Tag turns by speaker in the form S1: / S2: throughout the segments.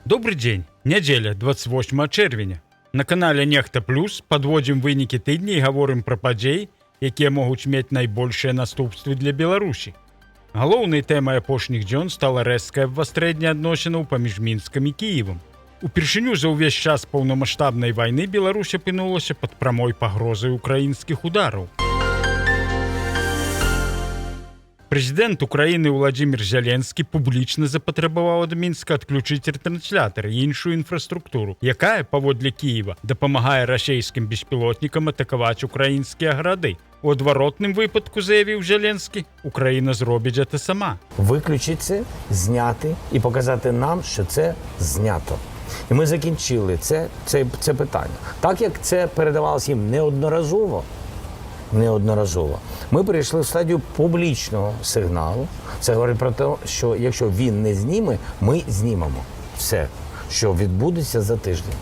S1: Добры дзень. Нядзеля, 28 чэрвеня. На канале Нехта Плюс падводзім вынікі тыдня і гаворым пра падзеі, якія могуць мець найбольшыя наступствы для Беларусі. Галоўнай тэмай апошніх дзён стала рэзкае абвастрэнне адносінаў паміж Мінскам і Кіевам. Упершыню за ўвесь час паўнамасштабнай вайны Беларусь апынулася пад прамой пагрозай украінскіх удараў. Прэзідэнт Украіны Уладзімир Зяленскі публічна запатрабаваў ад Мінска адключыць рэтранслятар і іншую інфраструктуру, якая, паводле Кіева, дапамагае расейскім беспілотнікам атакаваць украінскія гарады. У адваротным выпадку, заявіў Зяленскі, Украіна зробіць это сама.
S2: Виключити це, зняти і показати нам, що це знято. І ми закінчили це питання. Так як це передавалося їм неодноразово, неодноразово, ми перейшли в стадію публічного сигналу. Це говорить про те, що якщо він не зніме, ми знімемо все, що відбудеться за тиждень.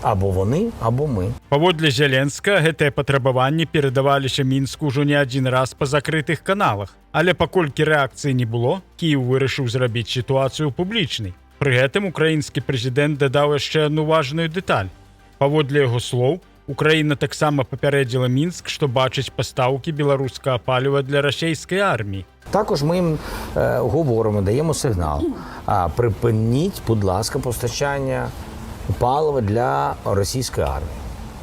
S2: Або вони, або ми.
S1: Паводле Зяленскага, гэтыя патрабаванні перадаваліся Мінску ўжо не адзін раз па закрытых каналах. Але паколькі рэакцыі не было, Кіеў вырашыў зрабіць сітуацыю публічнай. Пры гэтым украінскі прэзідэнт дадаў яшчэ адну важную дэталь. Паводле яго слоў, Украіна таксама папярэдзіла Мінск, што бачыць пастаўкі беларускага паліва для расейскай арміі.
S2: Також ми їм говоримо, даємо сигнал. Припиніть, будь ласка, постачання палива для російської армії.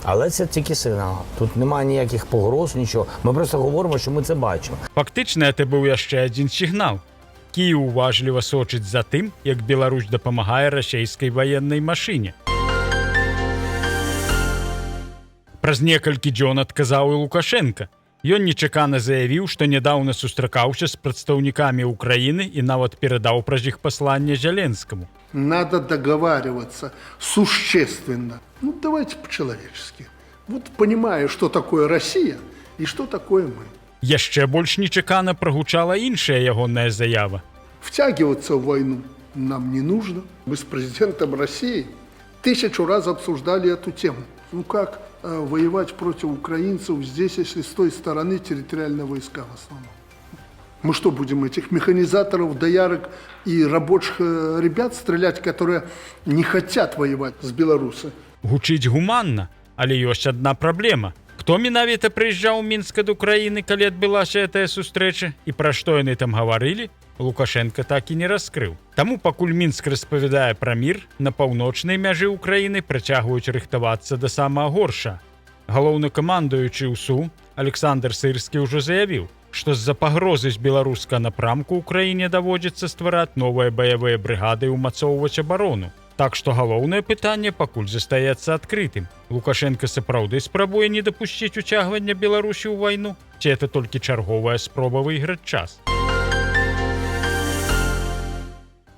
S2: Але це тільки сигнал. Тут немає ніяких погроз, нічого. Ми просто говоримо, що ми це бачимо.
S1: Фактычна, это быў яшчэ адзін сігнал. Кіеў уважліва сочыць за тым, як Беларусь дапамагае расейскай ваеннай машыне. Праз некалькі дзён адказаў і Лукашэнка. Ён нечакана заявіў, што нядаўна сустракаўся з прадстаўнікамі Украіны і нават перадаў праз іх пасланне Зяленскаму.
S3: Надо договариваться существенно. Ну, давайте по-человечески. Вот понимая, что такое Россия и что такое мы.
S1: Яшчэ больш нечакана прагучала іншая ягоная заява.
S3: Втягиваться в войну нам не нужно. Мы с президентом России тысячу раз обсуждали эту тему. Ну как воевать против украинцев здесь, если с той стороны территориальные войска в основном? Мы что, будем этих механизаторов, доярок и рабочих ребят стрелять, которые не хотят воевать с белорусами?
S1: Гучыць гуманна, але ёсць адна праблема. Хто менавіта прыязджаў у Мінск ад Украіны, калі адбылася гэтая сустрэча, і пра што яны там гаварылі, Лукашэнка так і не раскрыў. Таму пакуль Мінск распавядае пра мір, на паўночнай мяжы Украіны працягваюць рыхтавацца да самага горша. Галоўнакамандуючы УСУ Аляксандр Сырскі ўжо заявіў, што з-за пагрозы з беларускага напрамку Украіне даводзіцца ствараць новыя баявыя брыгады і ўмацоўваць абарону. Так што галоўнае пытанне пакуль застаецца адкрытым. Лукашэнка сапраўды спрабуе не дапусціць уцягвання Беларусі ў вайну, ці это толькі чарговая спроба выйграць час?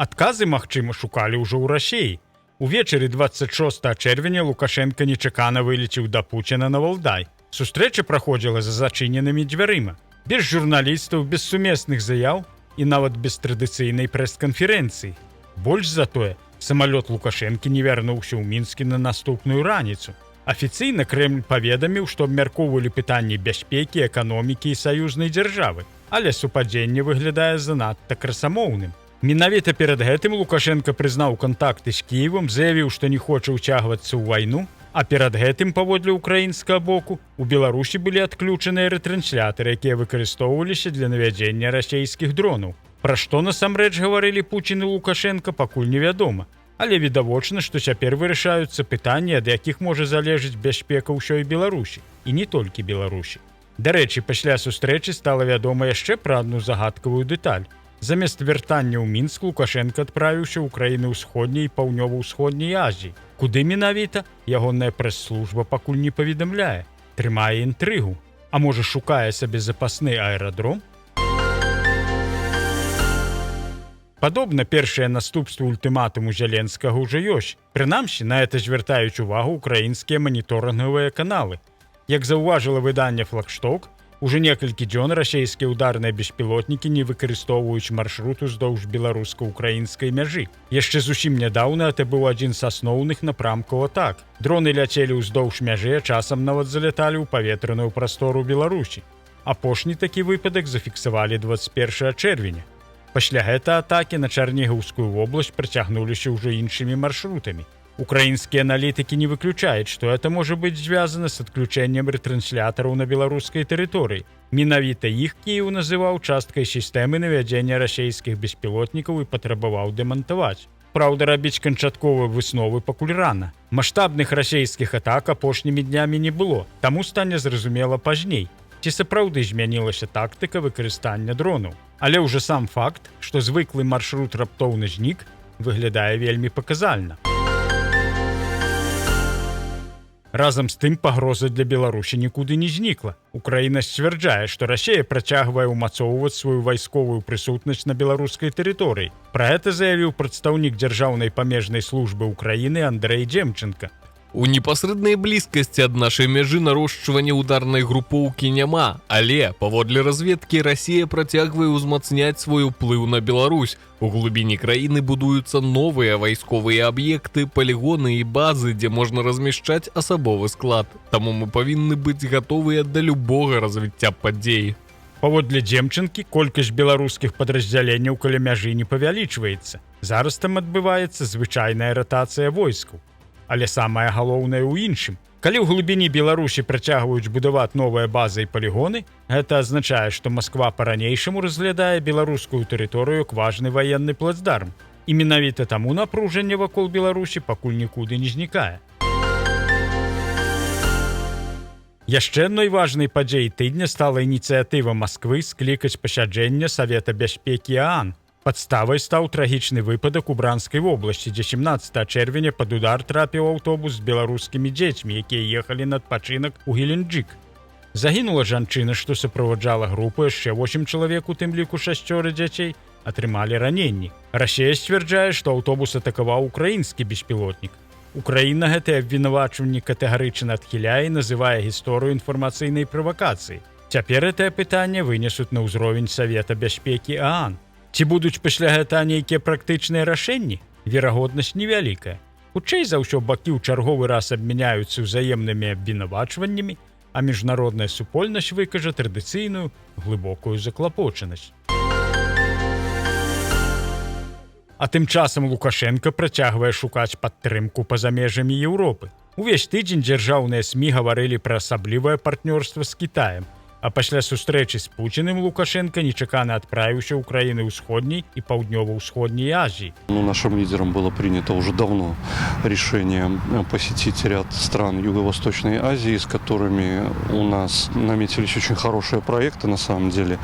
S1: Адказы, магчыма, шукалі ўжо ў Расеі. Увечары 26 чэрвеня Лукашэнка нечакана вылецеў да Пуціна на Валдай. Сустрэча праходзіла за зачыненымі дзвярыма. Без журналістаў, без сумесных заяў і нават без традыцыйнай прэс-канферэнцыі. Больш за тое, самалёт Лукашэнкі не вярнуўся ў Мінскі на наступную раніцу. Афіцыйна Крэмль паведаміў, што абмяркоўвалі пытанні бяспекі, эканомікі і саюзнай дзяржавы, але супадзенне выглядае занадта красамоўным. Менавіта перад гэтым Лукашэнка прызнаў кантакты з Кіевам, заявіў, што не хоча ўцягвацца ў вайну, а перад гэтым, паводле украінскага боку, у Беларусі былі адключаныя рэтранслятары, якія выкарыстоўваліся для навядзення расійскіх дронаў. Пра што насамрэч гаварылі Пуцін і Лукашэнка, пакуль невядома. Але відавочна, што цяпер вырашаюцца пытанні, ад якіх можа залежыць бяспека ўсёй Беларусі, і не толькі Беларусі. Дарэчы, пасля сустрэчы стала вядома яшчэ пра адну загадкавую дэталь. Замест вяртання ў Мінск Лукашэнка адправіўся ў краіны ўсходняй і паўднёва-ўсходняй Азіі. Куды менавіта, ягоная прэс-служба пакуль не паведамляе, трымае інтрыгу. А можа, шукае сабе запасны аэрадром? Падобна, першыя наступствы ультыматуму Зяленскага ўжо ёсць. Прынамсі, на это звяртаюць увагу украінскія маніторынгавыя каналы. Як заўважыла выданне «Флагшток», уже некалькі дзён расійскія ударныя беспілотнікі не выкарыстоўваюць маршрут уздоўж беларуска-украінскай мяжы. Яшчэ зусім нядаўна это быў адзін з асноўных напрамкаў атак. Дроны ляцелі ўздоўж мяжы, а часам нават заляталі ў паветраную прастору Беларусі. Апошні такі выпадак зафіксавалі 21 чэрвеня. Пасля гэта атакі на Чарнігаўскую вобласць працягнуліся ўжо іншымі маршрутамі. Украінскія аналітыкі не выключаюць, што это можа быць звязана з адключэннем рэтранслятораў на беларускай тэрыторыі. Менавіта іх Кіеў называў часткай сістэмы навядзення расійскіх беспілотнікаў і патрабаваў дэмантаваць. Праўда, рабіць канчатковыя высновы пакуль рана. Маштабных расійскіх атак апошнімі днямі не было, таму стане зразумела пазней, ці сапраўды змянілася тактыка выкарыстання дронаў. Але ўжо сам факт, што звыклы маршрут раптоўна знік, выглядае вельмі паказальна. Разам з тым пагроза для Беларусі нікуды не знікла. Украіна сцвярджае, што Расія працягвае ўмацоўваць сваю вайсковую прысутнасць на беларускай тэрыторыі. Пра гэта заявіў прадстаўнік дзяржаўнай памежнай службы Украіны Андрэй Дземчанка.
S4: У непасрэднай блізкасці ад нашай мяжы нарошчвання ударнай групоўкі няма, але паводле разведкі Расія працягвае ўзмацняць свой уплыў на Беларусь. У глыбіні краіны будуюцца новыя вайсковыя аб'екты, палігоны і базы, дзе можна размяшчаць асабовы склад. Таму мы павінны быць гатовыя да любога развіцця падзей.
S1: Паводле Дземчанкі, колькасць беларускіх падраздзяленняў каля мяжы не павялічваецца. Зараз там адбываецца звычайная ратацыя войскаў. Але самае галоўнае ў іншым. Калі ў глыбіні Беларусі працягваюць будаваць новыя базы і палігоны, гэта азначае, што Масква па-ранейшаму разглядае беларускую тэрыторыю як важны ваенны плацдарм. І менавіта таму напружанне вакол Беларусі пакуль нікуды не знікае. Яшчэ адной важнай падзеяй тыдня стала ініцыятыва Масквы склікаць пасяджэнне Савета бяспекі ААН. Падставай стаў трагічны выпадак у Бранскай вобласці, дзе 17 чэрвеня пад удар трапіў аўтобус з беларускімі дзецьмі, якія ехалі на адпачынак у Геленджик. Загінула жанчына, што суправаджала групу, яшчэ 8 чалавек, у тым ліку шасцёра дзяцей, атрымалі раненні. Расія сцвярджае, што аўтобус атакаваў украінскі беспілотнік. Украіна гэтыя абвінавачванні катэгарычна адхіляе і называе гісторыю інфармацыйнай правакацыі. Цяпер гэтае пытанне вынесуць на ўзровень Савета бяспекі ААН. Ці будуць пасля гэта нейкія практычныя рашэнні? Верагоднасць невялікая. Хутчэй за ўсё, бакі ў чарговы раз абмяняюцца ўзаемнымі абвінавачваннямі, а міжнародная супольнасць выкажа традыцыйную глыбокую заклапочанасць. А тым часам Лукашэнка працягвае шукаць падтрымку па-за межамі Еўропы. Увесь тыдзень дзяржаўныя СМІ гаварылі пра асаблівае партнёрства з Кітаем. А пасля сустрэчы з Пуціным Лукашэнка нечакана адправіўся ў краіны ўсходняй і паўднёва-ўсходняй Азіі.
S5: Ну, нашим лидером было принято уже давно решение посетить ряд стран Юго-Восточной Азии, с которыми у нас наметились очень хорошие проекты, на самом деле,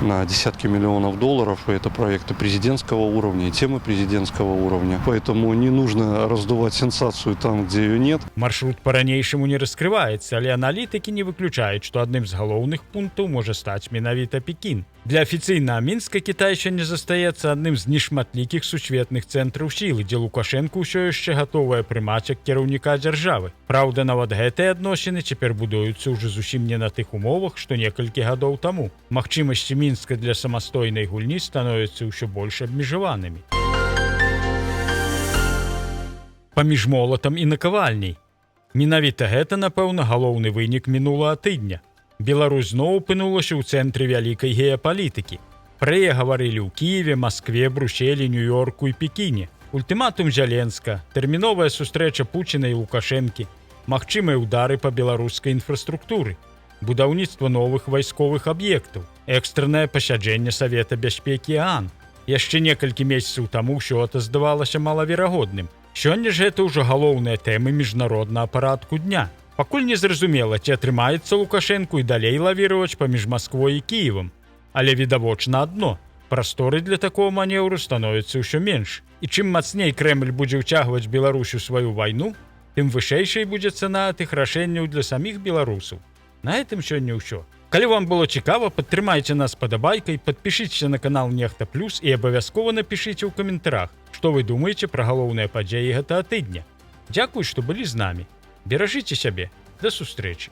S5: на десятки миллионов долларов. И это проекты президентского уровня и темы президентского уровня. Поэтому не нужно раздувать сенсацию там, где ее нет.
S1: Маршрут па-ранейшаму не раскрываецца, але аналітыкі не выключаюць, што адным з галоўных пунктаў можа стаць менавіта Пекін. Для афіцыйнага Мінска Кітай сёння застаецца адным з нешматлікіх сусветных цэнтраў сілы, дзе Лукашэнку ўсё яшчэ гатовая прымаць як кіраўніка дзяржавы. Праўда, нават гэтыя адносіны цяпер будуюцца ўжо зусім не на тых умовах, што некалькі гадоў таму. Магчымасці Мінска для самастойнай гульні становяцца ўсё больш абмежаванымі. Паміж молатам і накавальняй. Менавіта гэта, напэўна, галоўны вынік мінулага тыдня. Беларусь зноў апынулася ў цэнтры вялікай геапалітыкі. Пра яе гаварылі ў Кіеве, Маскве, Бруселі, Нью-Йорку і Пекіне. Ультыматум Зяленска, тэрміновая сустрэча Пуціна і Лукашэнкі, магчымыя ўдары па беларускай інфраструктуры, будаўніцтва новых вайсковых аб'ектаў, экстраннае пасяджэнне Савета бяспекі ААН. Яшчэ некалькі месяцаў таму ўсё это здавалася малаверагодным. Сёння ж гэта ўжо галоўныя тэмы міжнароднага парадку дня. Пакуль не зразумела, ці атрымаецца Лукашэнку і далей лавіраваць паміж Масквой і Кіевам. Але відавочна адно: прасторы для такого манеўру становіцца ўсё менш. І чым мацней Крэмль будзе ўцягваць Беларусь у сваю вайну, тым вышэйшай будзе цана тых рашэнняў для саміх беларусаў. На гэтым сёння ўсё. Калі вам было цікава, падтрымайце нас падабайкай, падпішыцеся на канал Нехта Плюс і абавязкова напішыце ў каментарах, што вы думаеце пра галоўныя падзеі гэтага тыдня. Дзякуй, што былі з намі. Беражыце сябе. Да сустрэчы.